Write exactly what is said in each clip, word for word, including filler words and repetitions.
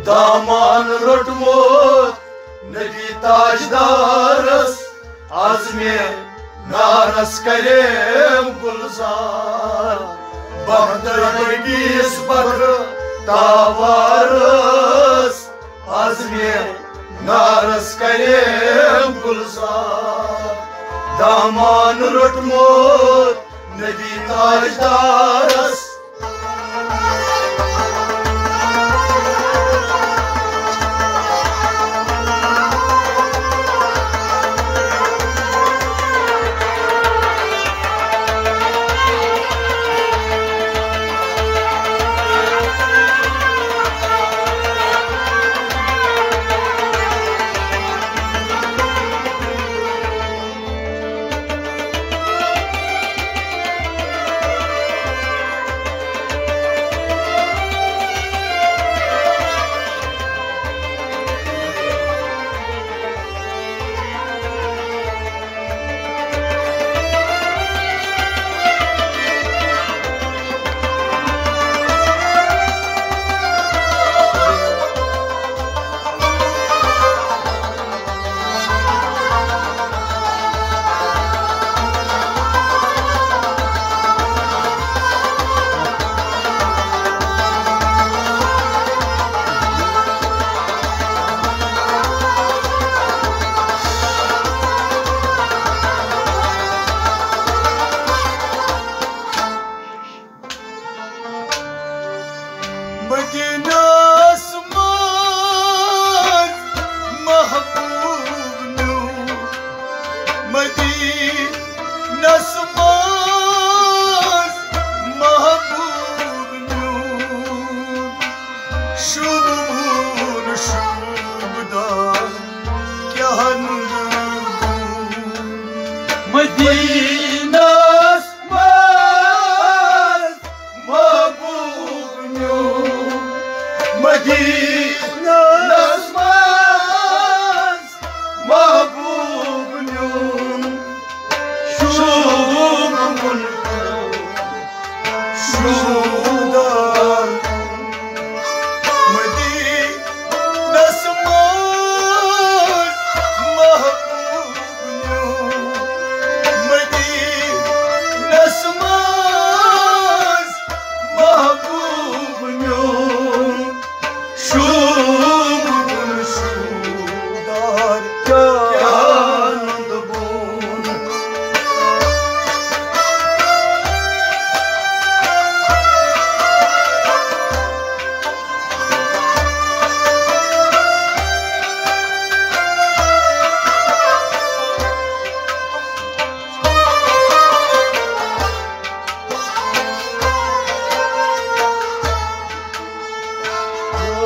دامان روٚٹمُت نبی تاجدارس، از مےٚ نارس کریم گلزار۔ بختر بیس بخر تاوارس، از مےٚ نارس کریم گلزار۔ دامان روٚٹمُت نبی تاجدارس۔ مدینس منٛز محبوب نیوٗ، مدینس منٛز محبوب نیوٗ، شوٗبوُن شوٗبدار کیٛاہ نُنٛدٕ بوٗن۔ مدینس منٛز محبوب نیوٗ، مدینس منٛز محبوب نیوٗ، شوٗبوُن شوٗبدار۔ مدینس منٛز محبوب نیوٗ، مدینس منٛز محبوب نیوٗ، شوٗبوُن شوٗبدار کیٛاہ نُنٛدٕ بوٗن۔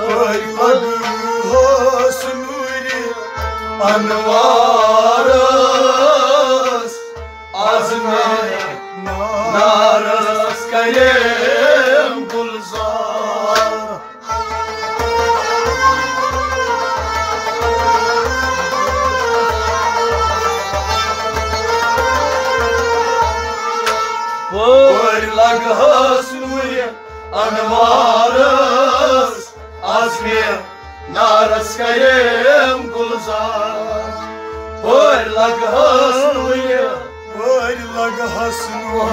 پٔرۍ لگہوس نوٗرِ انوارس، از مےٚ نارس کریم گلزار۔ پٔرۍ لگہوس نوٗرِ انوارس، از مےٚ نارس کریم گلزار۔ پٔرۍ لگہوس نوٗرِ، پٔرۍ لگہوس نوٗرِ،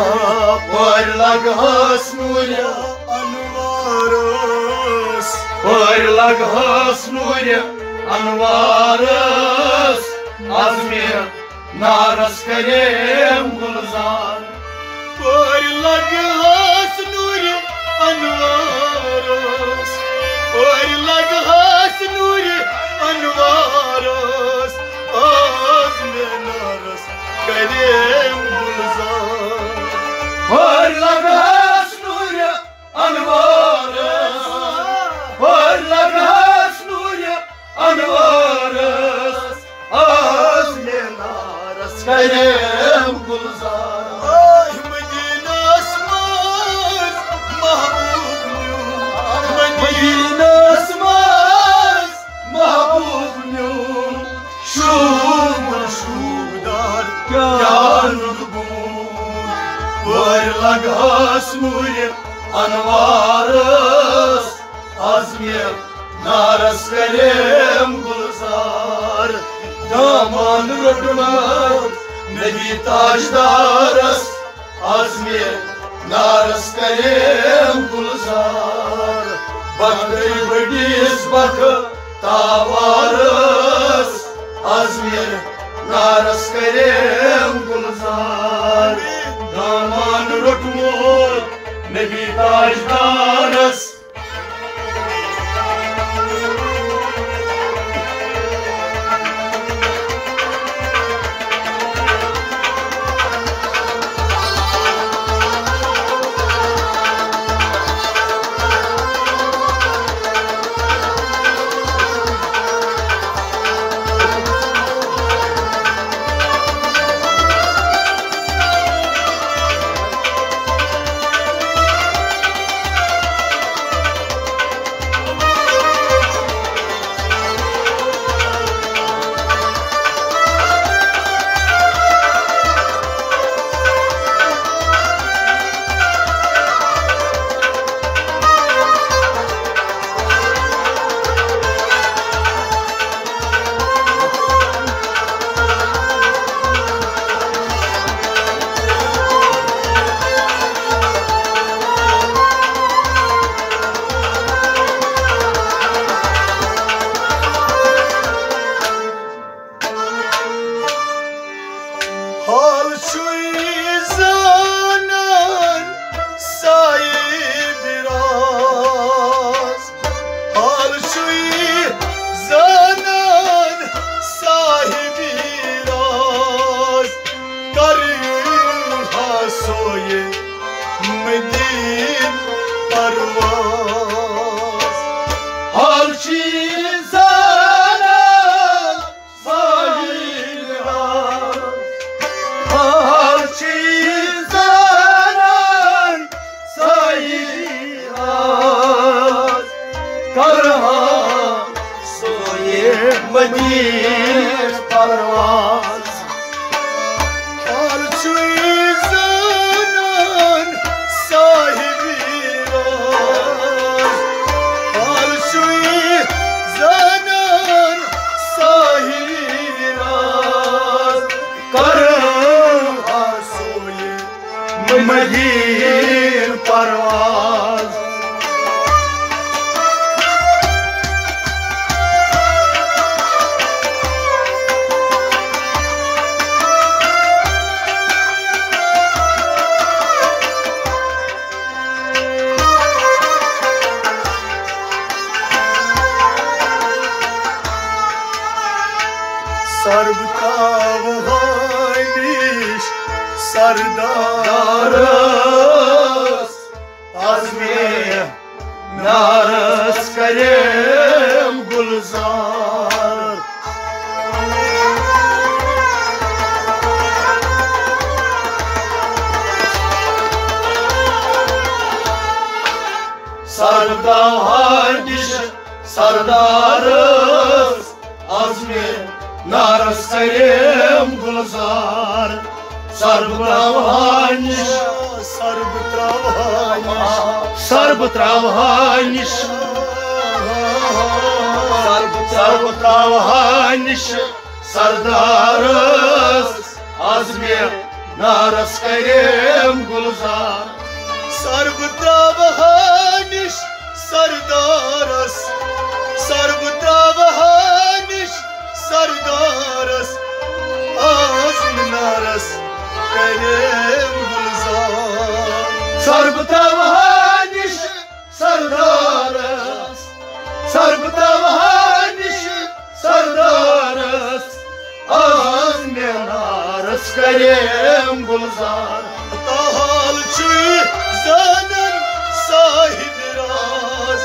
پٔرۍ لگہوس نوٗرِ انوارس، پٔرۍ لگہوس نوٗرِ انوارس، از مےٚ نارس کریم گلزار۔ پٔرۍ لگہوس نوٗرِ انوارس، پٔرۍ لگہوس نوٗرِ انوارس، از مےٚ نارس کریم گلزار۔ پٔرۍ لگہوس نوٗرِ انوارس، پٔرۍ لگہوس نوٗرِ انوارس، از مےٚ نارس کریم گلزار۔ آے مدینس منٛز محبوب نیوٗ، مدینس منٛز محبوب نیوٗ، شوٗب شوٗبدار کیٛاہ نُنٛدٕ بوٗن۔ پٔرۍ لگہوس نوٗرِ انوارس، از مےٚ نارس کریم گلزار۔ دامان روٚٹمُت نبی تاجدارس، از مےٚ نارس کریم گلزار۔ بخت بٔڑِس بخت تاوارس، از مےٚ نارس کریم گلزار۔ دامان روٚٹمُت نبی تاجدارس۔ حال چھُے زانان صاحب راز، حال چھُے زانان صاحب راز، کرٕ ہا سوے مدین پرواز۔ حال چھُے زانان صاحب راز، حال چھُے زانان صاحب راز، کرٕ ہا سوے مدین پرواز۔ حال چھُے زانان صاحب راز، حال چھُے زانان صاحب راز، کرٕ ہا سوے مدین پرواز۔ سر بہٕ ترٛاوٕ ہٲمِش سردارس، از مےٚ نارس کریم گلزار۔ سر بہٕ ترٛاوٕ ہٲمِش سردارس، از مےٚ نارس کریم گلزار۔ سر بہٕ ترٛاوٕ ہٲمِش، سر بہٕ ترٛاوٕ ہٲمِش، سر بہٕ ترٛاوٕ ہٲمِش، سر بہٕ ترٛاوٕ ہٲمِش سردارس، از مےٚ نارس کریم گلزار۔ سر بہٕ ترٛاوٕ ہٲمِش سردارس، سر بہٕ ترٛاوٕ ہٲمِش سردارس، از مےٚ نارس کریم گلزار۔ سر بہٕ ترٛاوٕ ہٲمِش سردارس، سر بہٕ ترٛاوٕ ہٲمِش سردارس، از مےٚ نارس کریم گلزار۔ تہٕ حال چھُے زانان صاحب راز،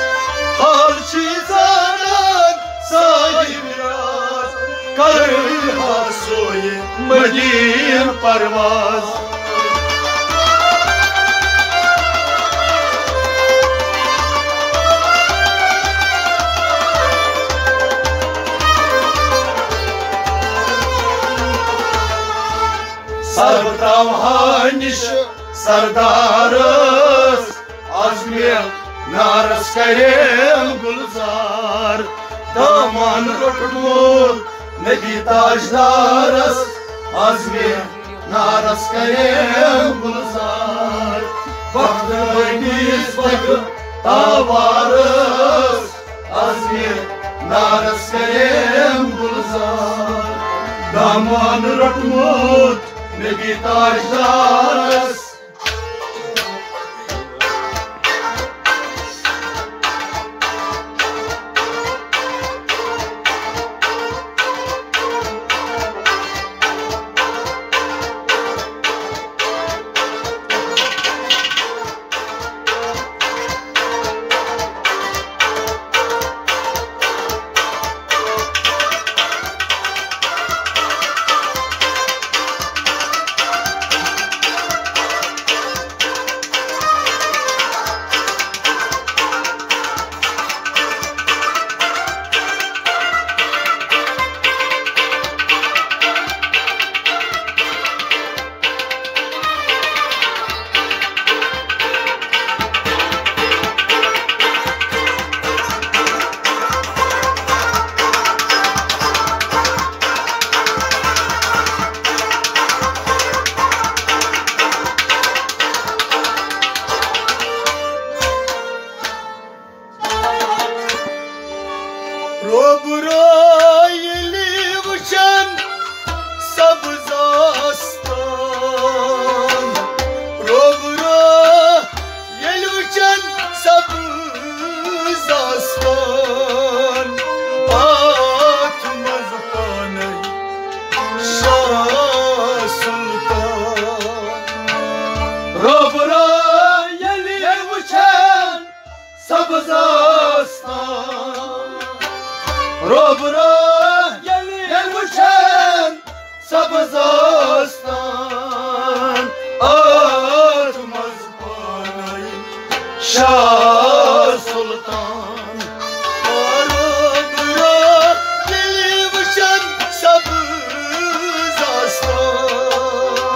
حال چھُے زانان صاحب راز، کرٕ ہا سوے مدین پرواز۔ سر بہٕ ترٛاوٕ ہٲمِش سردارس، از مےٚ نارس کریم گلزار۔ روٚٹمُت نبی تاجدارس، عزمِ نارس کریم گُلزار۔ وقت ؤنِس وقت آوارس، عزمِ نارس کریم گُلزار۔ دامن روٚٹمُت نبی تاجدارس۔ روبرو ییٚلہِ وٕچھن سبز آستان، روبرو ییٚلہِ وٕچھن سبز آستان، اتھ منٛز پانے شاہ سلطان۔ روبرو ییٚلہِ وٕچھن سبز آستان، روبرو ییٚلہِ وٕچھن سبز آستان، اتھ منٛز پانے شاہ سلطان۔ روبرو ییٚلہِ وٕچھن سبز آستان،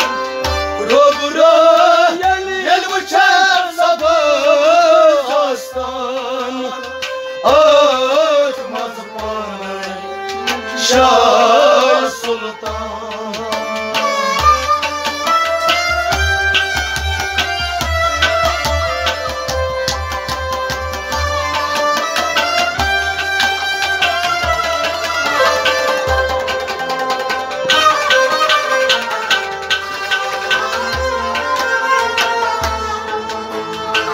روبرو ییٚلہِ وٕچھن سبز آستان، اتھ منٛز پانے شاہ سلطان۔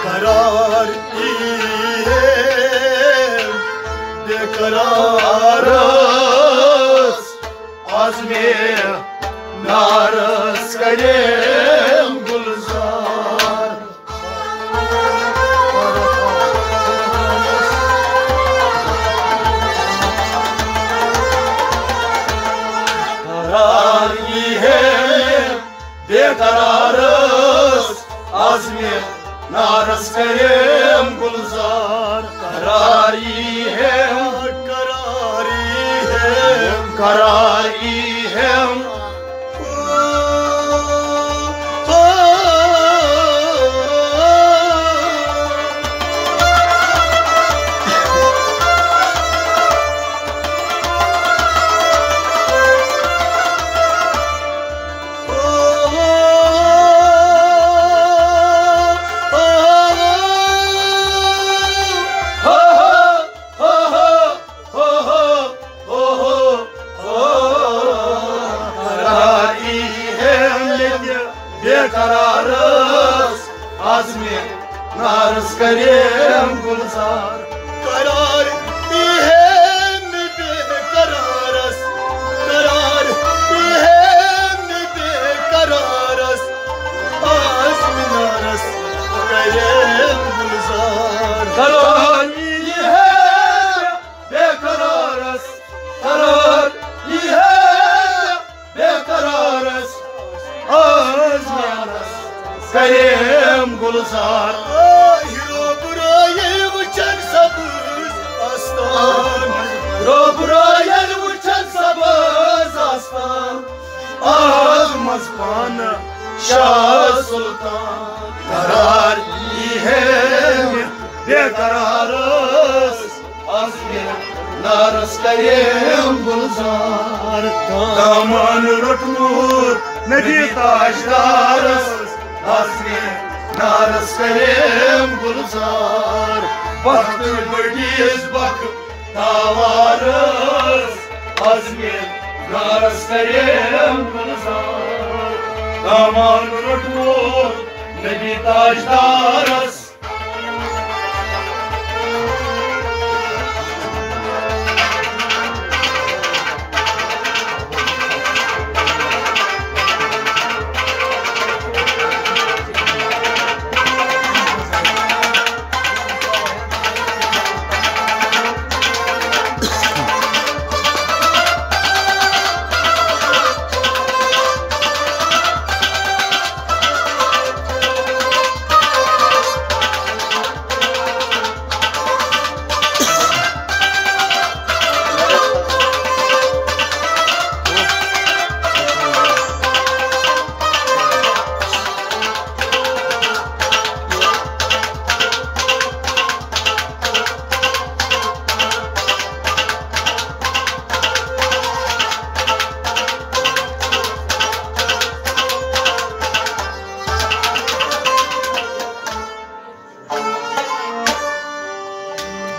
قرار ای ہے بے قرارس، عزمِ نارس کریم گُلزار۔ قرار ای ہے بے قرارس، عزمِ نارس کریم گُلزار۔ قرار ای ہے، قرار ای ہے، قرار ای ہے۔ قرار ای ہے ییٚتہِ بے قرارس، عزمِ نارس کریم گُلزار۔ قرار ای ہے بے قرارس، قرار ای ہے بے قرارس، عزمِ نارس کریم گُلزار۔ قرار ای ہے بے قرارس، قرار ای ہے بے قرارس، عزمِ نارس کریم گُلزار۔ آہ، روبرو ییٚلہِ وٕچھن سبز آستان، روبرو ییٚلہِ وٕچھن سبز آستان، اتھ منٛز پانے شاہ سلطان۔ قرار ای ہے بے قرارس، عزمِ نارس کریم گلزار۔ دامان روٚٹمُت نبی تاجدارس، عزمِ نارس کریم گلزار۔ بخت بٔڑِس بخت تاوارس، عزمِ نارس کریم گلزار۔ دامان روٚٹمُت نبی تاجدارس۔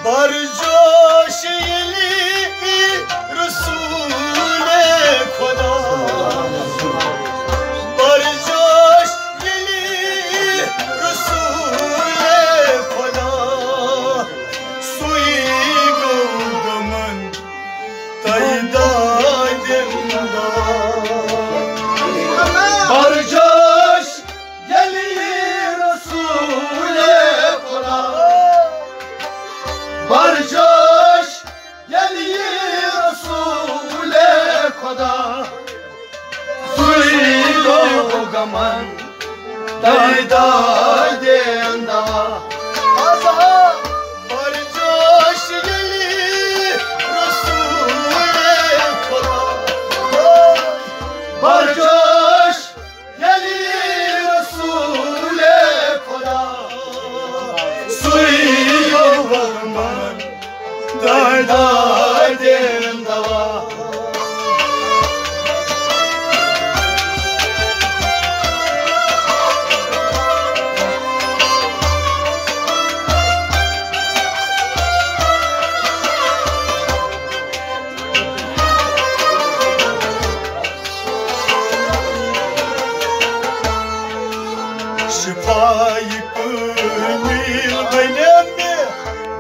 برجوش ییٚلہِ رسول خدا، برجوش ییٚلہِ رسول خدا، سُے گوٚو غمن تۄہہِ دادِ داد۔ برجوش ییٚلہِ یی رسول خدا، برجوش ییٚلہِ یی رسول خدا، سُے گوٚو غمن تۄہہِ دادِ داد۔ برجوش ییٚلہِ یی رسول خدا، برجوش ییٚلہِ رسول خدا، سُے یوم من دادِ دوا۔ شفایہِ کٲمِل بنیٛم مےٚ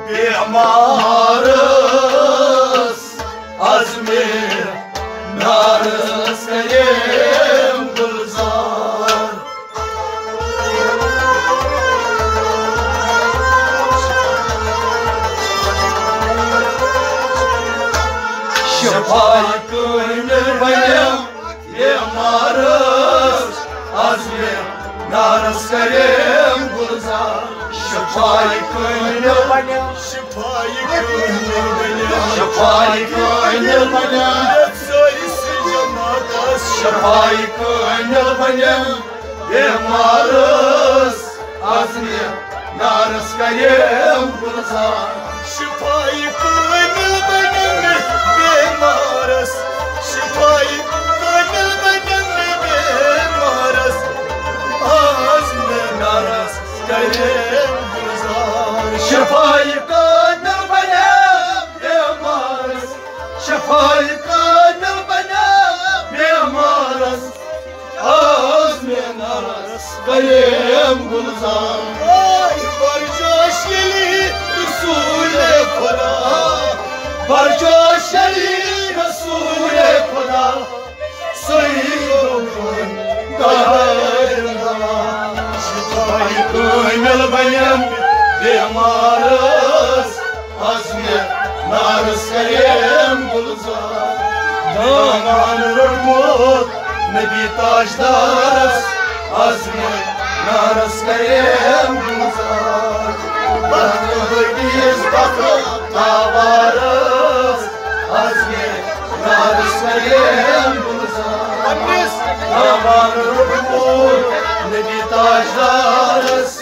بیمارس، عزمِ نارس کریم گلزار۔ شفایہِ کٲمِل بنیٛم بیمارس، عزمِ نارس کریم گلزار۔ شفایہِ کٲمِل بنیٛم، شفایہِ کٲمِل بنیٛم، شفایہِ کٲمِل بنیٛم۔ یتھ سٲرِسٕے جماعتس شفایہِ کٲمِل بنیٛم بیمارس، عزمِ نارس کریم گلزار۔ شفایہِ کٲمِل بنیٛم بیمارس، شفایہِ کٲمِل بنیٛم بیمارس، عزمِ نارس کریم گلزار۔ شفایہِ کٲمِل بنیٛم بیمارس، شفایہِ کٲمِل بنیٛم بیمارس، عزمِ نارس کریم گلزار۔ آے برجوش ییٚلہِ رسول خدا، برجوش ییٚلہِ رسول خدا، سُے گوٚو دادِ دوا۔ شفایہِ کٲمِل بنیٛم بیمارس، عزمِ نارس کریم گلزار۔ دامان روٚٹمُت نبی تاجدارس، عزمِ نارس کریم گلزار۔ بخت بٔڑِس بخت تاوارس، عزمِ نارس کریم گلزار۔ دامان روٚٹمُت نبی تاجدارس۔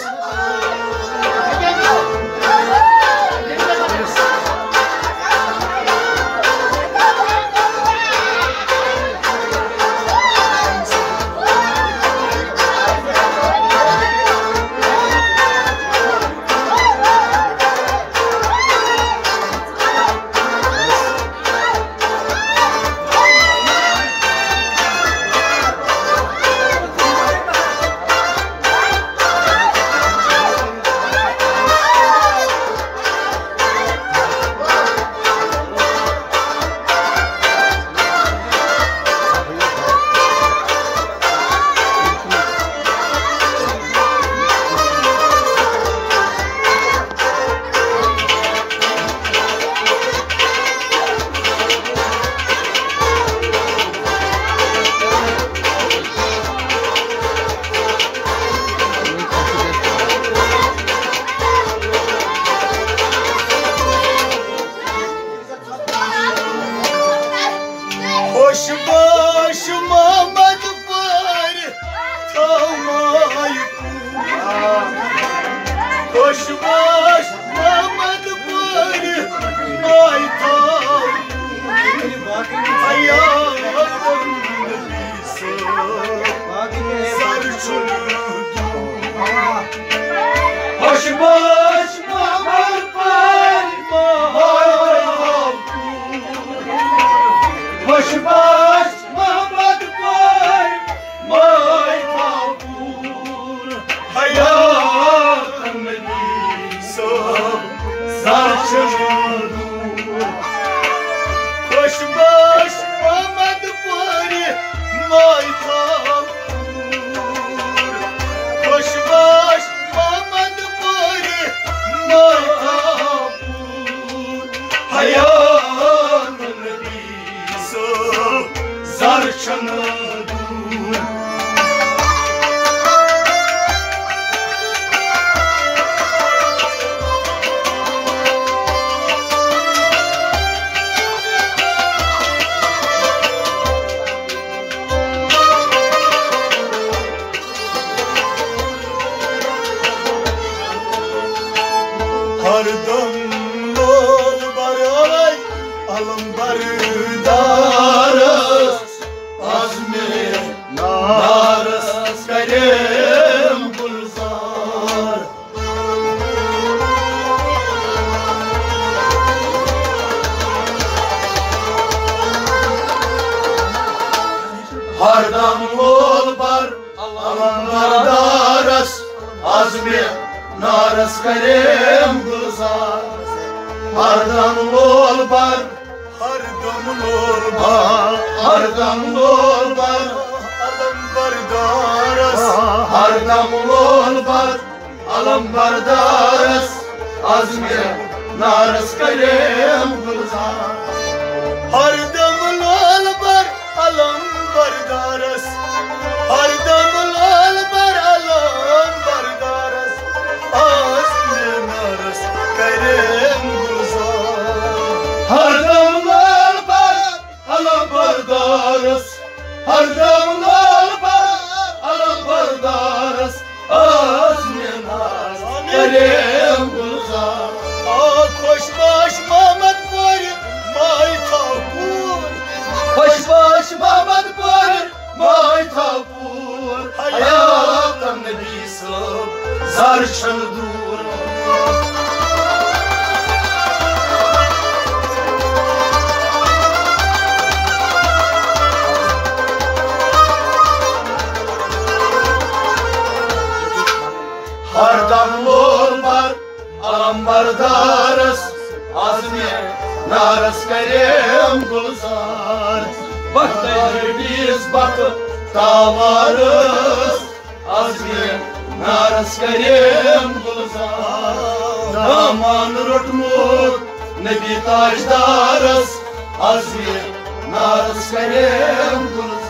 باش محمد پورِ ماے تھاو حیاتن نبی صٲب، سر چھُنہٕ دوٗر۔ خوش باش محمد پورِ ماے تھاو پوٗر۔ خوش باش محمد پورِ ماے تھاو پوٗر۔ حیاتن نبی صٲب، سر چھُنہٕ دوٗر۔ خوش باش محمد پورِ ماے تھاو پوٗر۔ خوش باش محمد پورِ ماے تھاو پوٗر۔ حیاتن نبی صٲب، زر چھُنہٕ دوٗر۔ ہر دم لول برٲے علم بردارس، عزمِ نارس کریم گلزار۔ ہر دم لول بر علم بردارس، عزمِ نارس کریم گلزار۔ ہر دم لول بر، ہر دم لول بر، ہر دم لول بر علم بردارس۔ ہر دم لول بر علم بردارس، عزمِ نارس کریم گلزار۔ ہر دم لول بر علم بردارس، ہر دم لول بر علم بردارس، عزمِ نارس کریم گلزار۔ ہر دم لول بر علم بردارس، ہر دم لول بر علم بردارس، عزمِ نارس کریم گلزار۔ آ، خوش باش محمد پورِ ماے تھاو پوٗر۔ خوش باش محمد پورِ ماے تھاو پوٗر۔ حیاتن نبی صٲب، زر چھُنہٕ دوٗر۔ ہر دم لول بر علم بردارس، عزمِ نارس کریم گلزار۔ بختیار بیس بخت تاوارس، عزمِ نارس کریم گلزار۔ دامان روٚٹمُت نبی تاجدارس، عزمِ نارس کریم گلزار۔